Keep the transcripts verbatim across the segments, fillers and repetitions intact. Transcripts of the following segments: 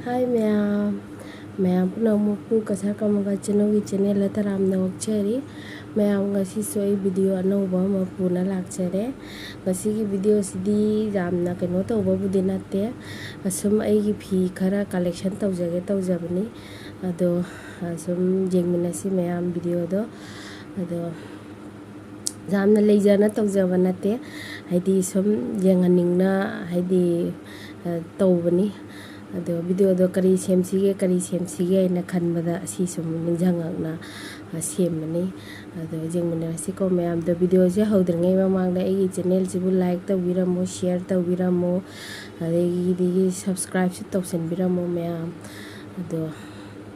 ꯍꯥꯏ ꯃꯌꯥꯝ, ꯃꯌꯥꯝ ꯄꯨꯝꯅꯃꯛꯄꯨ ꯀꯁꯥꯔ ꯀꯃꯜꯒ ꯆꯅꯨꯒꯤ ꯆꯦꯅꯦꯜꯗ ꯇꯔꯥꯝꯅ ꯑꯣꯛꯆꯔꯤ꯫ ꯃꯌꯥꯝ, ꯉꯁꯤꯁꯨ ꯑꯩ ꯚꯤꯗꯤꯑꯣ ꯑꯅꯧꯕ ꯑꯃ ꯄꯨꯅ ꯂꯥꯛꯆꯔꯦ꯫ ꯉꯁꯤꯒꯤ ꯚꯤꯗꯤꯑꯣꯁꯤꯗꯤ ꯌꯥꯝꯅ ꯀꯩꯅꯣ ꯇꯧꯕꯕꯨꯗꯤ ꯅꯠꯇꯦ, ꯑꯁꯨꯝ ꯑꯩꯒꯤ ꯐꯤ ꯈꯔ ꯀꯂꯦꯛꯁꯟ ꯇꯧꯖꯒꯦ ꯇꯧꯖꯕꯅꯤ꯫ ꯑꯗꯣ, ꯑꯁꯨꯝ ꯌꯦꯡꯃꯤꯟꯅꯁꯤ ꯃꯌꯥꯝ ꯚꯤꯗꯤꯑꯣꯗꯣ꯫ ꯑꯗꯣ, ꯌꯥꯝꯅ ꯂꯩꯖꯅ ꯇꯧꯖꯕ ꯅꯠꯇꯦ, ꯍꯥꯏꯗꯤ ꯁꯨꯝ ꯌꯦꯡꯍꯟꯅꯤꯡꯅ, ꯍꯥꯏꯗꯤ, ꯑ, ꯇꯧꯕꯅꯤ꯫ ꯑꯗꯣ ꯚꯤꯗꯤꯑꯣꯗꯣ ꯀꯔꯤ ꯁꯦꯝꯁꯤꯒꯦ, ꯀꯔꯤ ꯁꯦꯝꯁꯤꯒꯦ ꯍꯥꯏꯅ ꯈꯟꯕꯗ ꯑꯁꯤ ꯁꯨꯝ ꯅꯤꯡꯁꯤꯡꯉꯛꯅ, ꯑ, ꯁꯦꯝꯕꯅꯤ꯫ ꯑꯗꯣ ꯌꯦꯡꯃꯤꯟꯅꯔꯁꯤꯀꯣ ꯃꯌꯥꯝꯗꯣ꯫ ꯚꯤꯗꯤꯑꯣꯁꯦ ꯍꯧꯗ꯭ꯔꯤꯉꯩ ꯃꯃꯥꯡꯗ ꯑꯩꯒꯤ ꯆꯦꯅꯦꯜꯁꯤꯕꯨ ꯂꯥꯏꯛ ꯇꯧꯕꯤꯔꯝꯃꯨ, ꯁꯤꯌꯔ ꯇꯧꯕꯤꯔꯝꯃꯨ, ꯑꯗꯒꯤꯗꯤ ꯁꯕꯁꯀ꯭ꯔꯥꯏꯕꯁꯨ ꯇꯧꯁꯤꯟꯕꯤꯔꯝꯃꯨ ꯃꯌꯥꯝ꯫ ꯑꯗꯣ,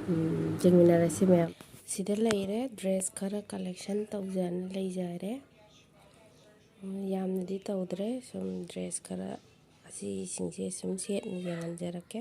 ꯎꯝ, ꯌꯦꯡꯃꯤꯟꯅꯔꯁꯤ ꯃꯌꯥꯝ꯫ ꯁꯤꯗ ꯂꯩꯔꯦ, ꯗ꯭ꯔꯦꯁ ꯈꯔ ꯀꯂꯦꯛꯁꯟ ꯇꯧꯖꯅ ꯂꯩꯖꯔꯦ꯫ ꯎꯝ, ꯌꯥꯝꯅꯗꯤ ꯇꯧꯗ꯭ꯔꯦ, ꯁꯨꯝ ꯗ꯭ꯔꯦꯁ ꯈꯔ ꯑꯁꯤꯁꯤꯡꯁꯦ ꯁꯨꯝ ꯁꯦꯠꯅ ꯌꯦꯡꯍꯟꯖꯔꯛꯀꯦ꯫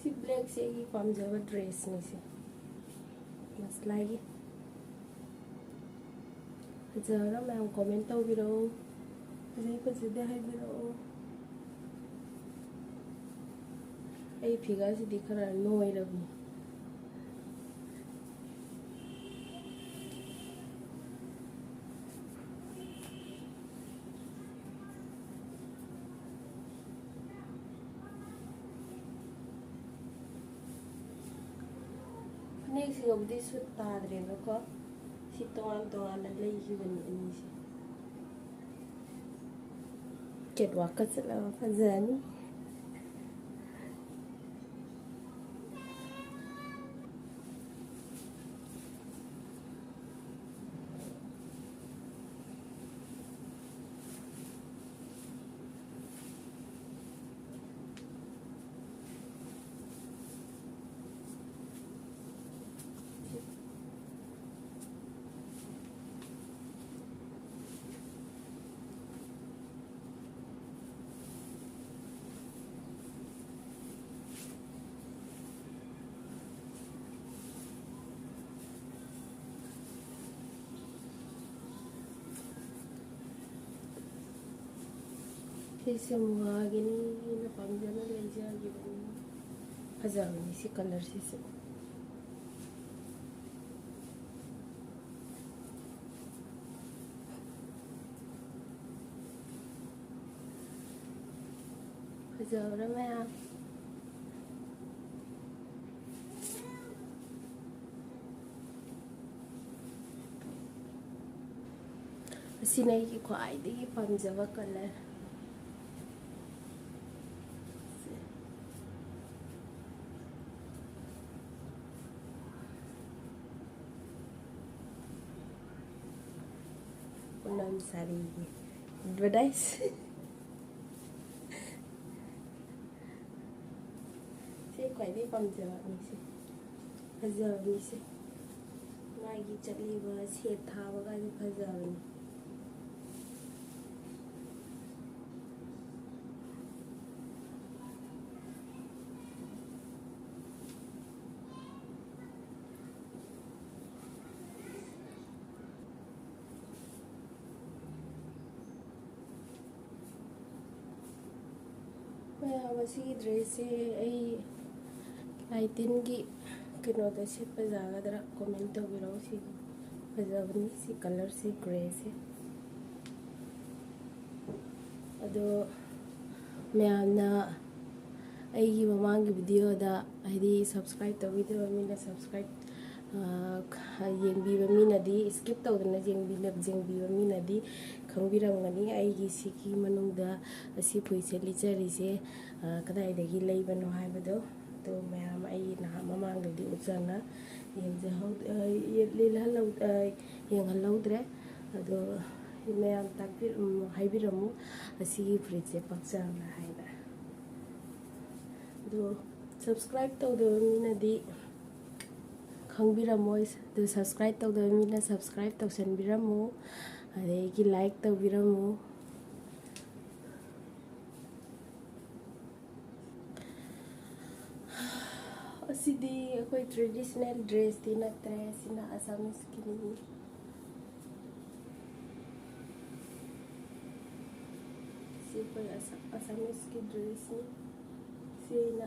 ꯁꯤ ꯕ꯭ꯂꯦꯛꯁꯦ ꯑꯩꯒꯤ ꯄꯥꯝꯖꯕ ꯗ꯭ꯔꯦꯁꯅꯤ꯫ ꯁꯤ ꯃꯁꯂꯥꯏꯒꯤ ꯐꯖꯕ꯭ꯔꯥ ꯃꯌꯥꯝ ꯀꯣꯃꯦꯟ ꯇꯧꯕꯤꯔꯛꯎ꯫ ꯐꯖꯩ ꯐꯖꯗꯦ ꯍꯥꯏꯕꯤꯔꯛꯑꯣ꯫ ꯑꯩ ꯐꯤꯒꯔꯁꯤꯗꯤ ꯈꯔ ꯅꯣꯏꯔꯕꯅꯤ꯫ ꯐꯅꯦꯛꯁꯤꯒꯕꯨꯗꯤ ꯁꯨꯠ ꯇꯥꯗ꯭ꯔꯦꯕꯀꯣ꯫ ꯁꯤ ꯇꯣꯉꯥꯟ ꯇꯣꯉꯥꯟꯅ ꯂꯩꯈꯤꯕꯅꯤ ꯑꯅꯤꯁꯦ꯫ ꯀꯦꯠꯋꯥꯛꯀ ꯆꯠꯂꯒ ꯐꯖꯅꯤ꯫ ꯁꯤꯁꯦ ꯃꯨꯒꯥꯒꯤꯅꯤ, ꯑꯩꯅ ꯄꯥꯝꯖꯅ ꯂꯩꯖꯈꯤꯕꯅꯤ꯫ ꯐꯖꯕꯅꯤ ꯁꯤ colourꯁꯤꯁꯨ꯫ ꯐꯖꯕ꯭ꯔꯥ ꯃꯌꯥꯝ? ꯑꯁꯤꯅ ꯑꯩꯒꯤ ꯈ꯭ꯋꯥꯏꯗꯒꯤ ꯄꯥꯝꯖꯕ colour꯫ ꯄꯨꯅꯝ ꯁꯥꯔꯤꯒꯤ advertise꯫ ꯁꯤ ꯈ꯭ꯋꯥꯏꯗꯒꯤ ꯄꯥꯝꯖꯕ ꯃꯤꯁꯦ꯫ ꯐꯖꯕꯅꯤꯁꯦ꯫ ꯃꯥꯒꯤ ꯆꯠꯂꯤꯕ ꯁꯦꯠ ꯊꯥꯕꯒꯁꯦ ꯐꯖꯕꯅꯤ꯫ ꯃꯌꯥꯝ, ꯑꯁꯤꯒꯤ dressꯁꯦ ꯑꯩ ꯂꯥꯏꯇꯤꯟꯒꯤ ꯀꯩꯅꯣꯗ ꯁꯦꯠꯄ ꯌꯥꯒꯗ꯭ꯔꯥ? Comment ꯇꯧꯕꯤꯔꯛꯑꯣ꯫ ꯁꯤꯒꯤ ꯐꯖꯕꯅꯤ, ꯁꯤ colourꯁꯦ, greyꯁꯦ꯫ ꯑꯗꯣ ꯃꯌꯥꯝꯅ ꯑꯩꯒꯤ ꯃꯃꯥꯡꯒꯤ videoꯗ, ꯍꯥꯏꯗꯤ subscribe ꯇꯧꯕꯤꯗꯕ ꯃꯤꯅ subscribe, ꯑ, ꯌꯦꯡꯕꯤꯕ ꯃꯤꯅꯗꯤ, skip ꯇꯧꯗꯅ ꯌꯦꯡꯕꯤꯅ-, ꯌꯦꯡꯕꯤꯕ ꯃꯤꯅꯗꯤ ꯈꯪꯕꯤꯔꯝꯒꯅꯤ ꯑꯩꯒꯤ ꯁꯤꯒꯤ ꯃꯅꯨꯡꯗ ꯑꯁꯤ ꯐꯨꯔꯤꯠꯁꯦ ꯂꯤꯠꯆꯔꯤꯁꯦ, ꯑ, ꯀꯗꯥꯏꯗꯒꯤ ꯂꯩꯕꯅꯣ ꯍꯥꯏꯕꯗꯣ꯫ ꯑꯗꯣ ꯃꯌꯥꯝ, ꯑꯩꯒꯤ ꯅꯍꯥꯟ ꯃꯃꯥꯡꯗꯗꯤ ꯎꯠꯆꯅ ꯌꯦꯡꯖꯍꯧ-, ꯑ, ꯌꯦ-, ꯂꯤꯠꯍꯜꯍꯧ-, ꯑ, ꯌꯦꯡꯍꯜꯍꯧꯗ꯭ꯔꯦ꯫ ꯑꯗꯣ ꯃꯌꯥꯝ ꯇꯥꯛꯄꯤ-, ꯎꯝ, ꯍꯥꯏꯕꯤꯔꯝꯃꯨ, ꯑꯁꯤꯒꯤ ꯐꯨꯔꯤꯠꯁꯦ ꯄꯛꯆꯕ꯭ꯔꯥ ꯍꯥꯏꯅ꯫ ꯑꯗꯣ subscribe ꯇꯧꯗꯕ ꯃꯤꯅꯗꯤ ꯈꯪꯕꯤꯔꯝꯃꯣꯏ꯫ ꯑꯗꯨ subscribe ꯇꯧꯗꯕ ꯃꯤꯅ subscribe ꯇꯧꯁꯟꯕꯤꯔꯝꯃꯨ, ꯑꯗꯒꯤ like ꯇꯧꯕꯤꯔꯝꯃꯨ꯫ ꯑꯁꯤꯗꯤ ꯑꯩꯈꯣꯏ traditional dressꯇꯤ ꯅꯠꯇ꯭ꯔꯦ, ꯁꯤꯅ Assamese ꯀꯤꯅꯤ꯫ ꯑꯩꯈꯣꯏ ꯑꯁꯥ- ꯑꯁꯥꯃꯤꯁꯀꯤ ꯗ꯭ꯔꯦꯁꯅꯤ꯫ ꯁꯤ ꯑꯩꯅ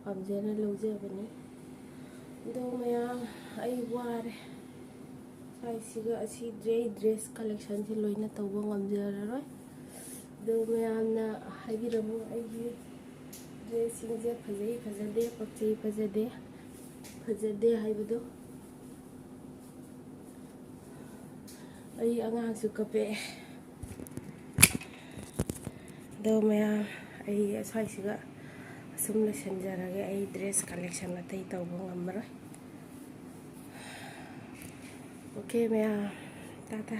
ꯄꯥꯝꯖꯅ ꯂꯧꯖꯕꯅꯤ꯫ ꯑꯗꯣ ꯃꯌꯥꯝ, ꯑꯩ ꯋꯥꯔꯦ꯫ ꯁ꯭ꯋꯥꯏꯁꯤꯒ ꯑꯁꯤ ꯗ꯭ꯔꯦ- ꯗ꯭ꯔꯦꯁ ꯀꯂꯦꯛꯁꯟꯁꯤ ꯂꯣꯏꯅ ꯇꯧꯕ ꯉꯝꯖꯔꯔꯣꯏ꯫ ꯑꯗꯣ ꯃꯌꯥꯝꯅ ꯍꯥꯏꯕꯤꯔꯝꯃꯨ, ꯑꯩꯒꯤ ꯗ꯭ꯔꯦꯁꯁꯤꯡꯁꯦ ꯐꯖꯩ ꯐꯖꯗꯦ, ꯄꯛꯆꯩ ꯐꯖꯗꯦ, ꯐꯖꯗꯦ ꯍꯥꯏꯕꯗꯣ꯫ ꯑꯩ ꯑꯉꯥꯡꯁꯨ ꯀꯞꯄꯛꯑꯦ꯫ ꯑꯗꯣ ꯃꯌꯥꯝ, ꯑꯩ ꯑꯁ꯭ꯋꯥꯏꯁꯤꯒ ꯑꯁꯨꯝ ꯂꯣꯏꯁꯤꯟꯖꯔꯒꯦ꯫ ꯑꯩ ꯗ꯭ꯔꯦꯁ ꯀꯂꯦꯛꯁꯟ ꯑꯇꯩ ꯇꯧꯕ ꯉꯝꯃꯔꯣꯏ꯫ ꯑꯣꯀꯦ ꯃꯌꯥꯝ, ꯇꯥꯇꯥ꯫